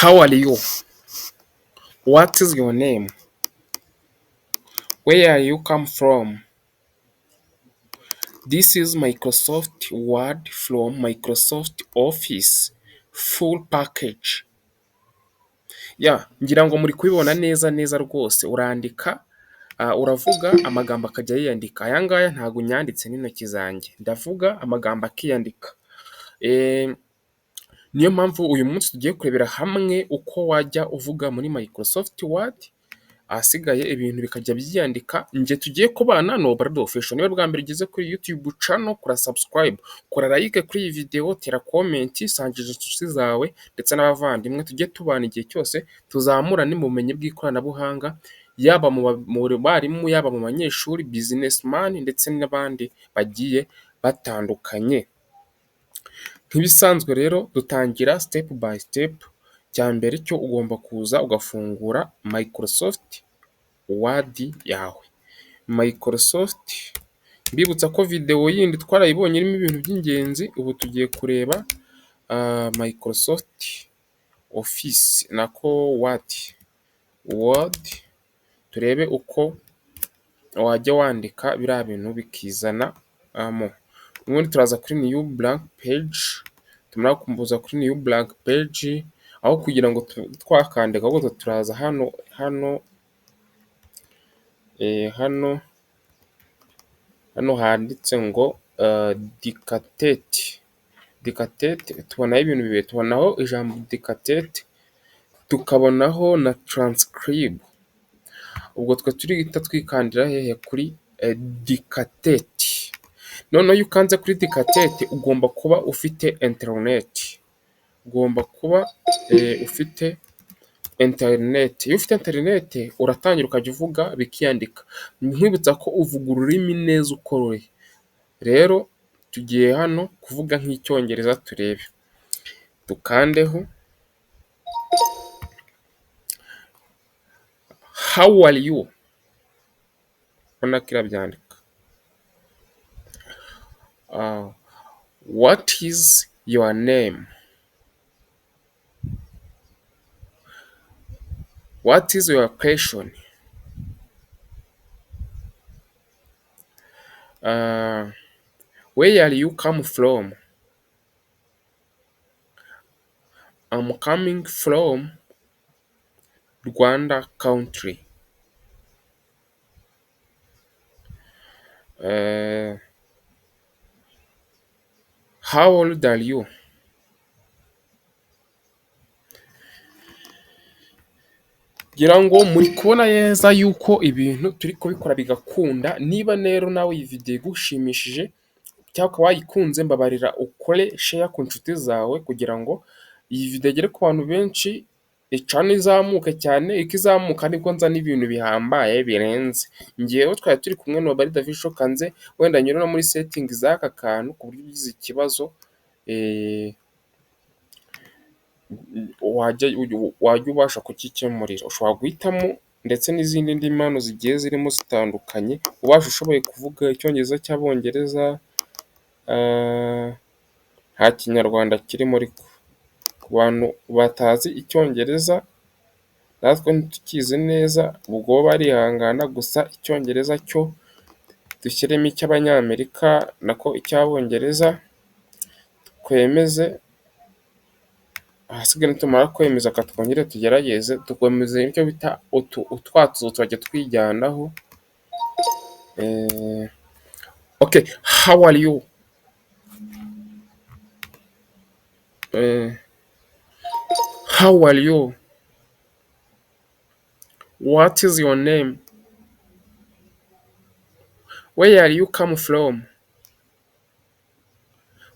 How are you? What is your name? Where you come from? This is Microsoft Word from Microsoft Office full package. Ya, ngira ngo muri kubibona neza neza rwose, urandika, uravuga amagambo akajya yiyandika. Aya ngaya ntabwo nyanditse n'intoki zanjye, ndavuga amagambo akiyandika. Niyo mpamvu uyu munsi tugiye kurebera hamwe uko wajya uvuga muri Microsoft Word, ahasigaye ibintu bikajya byiyandika. Njye tugiye kubana ni Obrado Official. Niba bwa mbere ugeze kuri YouTube channel, kora subscribe, kora like kuri iyi video, tera comment, sangiza inshuti zawe ndetse n'abavandimwe, tujye tubana igihe cyose tuzamurane mu bumenyi bw'ikoranabuhanga, yaba mu barimu, yaba mu banyeshuri, businessman ndetse n'abandi bagiye batandukanye. Nk'ibisanzwe rero dutangira step by step. Icya mbere cyo ugomba kuza ugafungura Microsoft Word yawe. Microsoft, mbibutsa ko video yindi twarayibonye irimo ibintu by'ingenzi, ubu tugiye kureba Microsoft Office nako Word. Word, turebe uko wajya wandika biriya bintu bikizanamo. Ubundi turaza kuri new blank page, tumara kuza kuri new blank page, aho kugira ngo twakandika ahubwo turaza hano hano hano hano handitse ngo dictate. Dictate tubonaho ibintu bibiri, tubonaho ijambo dictate, tukabonaho na transcribe. Ubwo twe turihita twikandira hehe? Kuri dictate. Noneho iyo ukanze kuri dictate ugomba kuba ufite interineti, ugomba kuba ufite interineti. Iyo ufite interineti uratangira ukajya uvuga bikiyandika. Nkwibutsa ko uvuga ururimi neza uko ruri. Rero tugiye hano kuvuga nk'icyongereza turebe, dukandeho. How are you? Urabona ko irabyandika. What is your name? What is your question? Where are you come from? I'm coming from Rwanda country. How old are you? Ngira ngo muri kubona neza yuko ibintu turi kubikora bigakunda. Niba rero nawe iyi video igushimishije cyangwa ukaba wayikunze, mbabarira ukore share ku nshuti zawe kugira ngo iyi video igere ku bantu benshi, icane izamuke cyane. Uko izamuka nibwo nzana ibintu bihambaye birenze. Njyewe twari turi kumwe na Obrado Official, kanze wenda nyure no muri setting z'aka kantu ku buryo ugize ikibazo wajya ubasha kukikemurira. Ushobora guhitamo ndetse n'izindi ndimi hano zigiye zirimo zitandukanye, ubasha ushoboye kuvuga icyongereza cy'abongereza, nta kinyarwanda kirimo ariko ku bantu batazi icyongereza natwe ntitukizi neza, ubwo barihangana. Gusa icyongereza cyo dushyiremo icy'abanyamerika nako icy'abongereza twemeze, ahasigaye nitumara kwemeza twongere tugerageze dukomeze icyo bita utwatuzo turajya twijyanaho. Okay, how are you? How are you? What is your name? Where are you come from?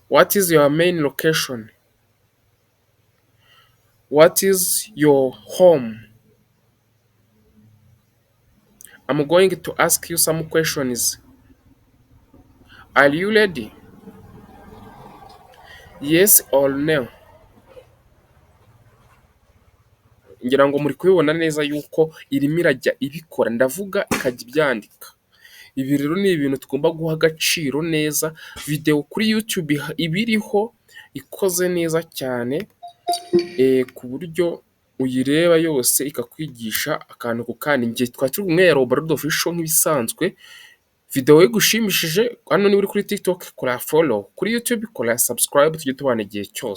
What is your main location? What is your home? I'm going to ask you some questions. Are you ready? Yes or no? Ngira ngo muri kubibona neza yuko irimo irajya ibikora, ndavuga ikajya ibyandika. Ibi rero ni ibintu tugomba guha agaciro neza. Video kuri YouTube iba iriho ikoze neza cyane, ku buryo Uyireba yose ikakwigisha akantu ku kandi. Njye twari turi kumwe, Roberto Official nk'ibisanzwe. Video igushimishije hano, niba uri kuri TikTok kora follow, kuri YouTube kora subscribe, tujye tubana igihe cyose.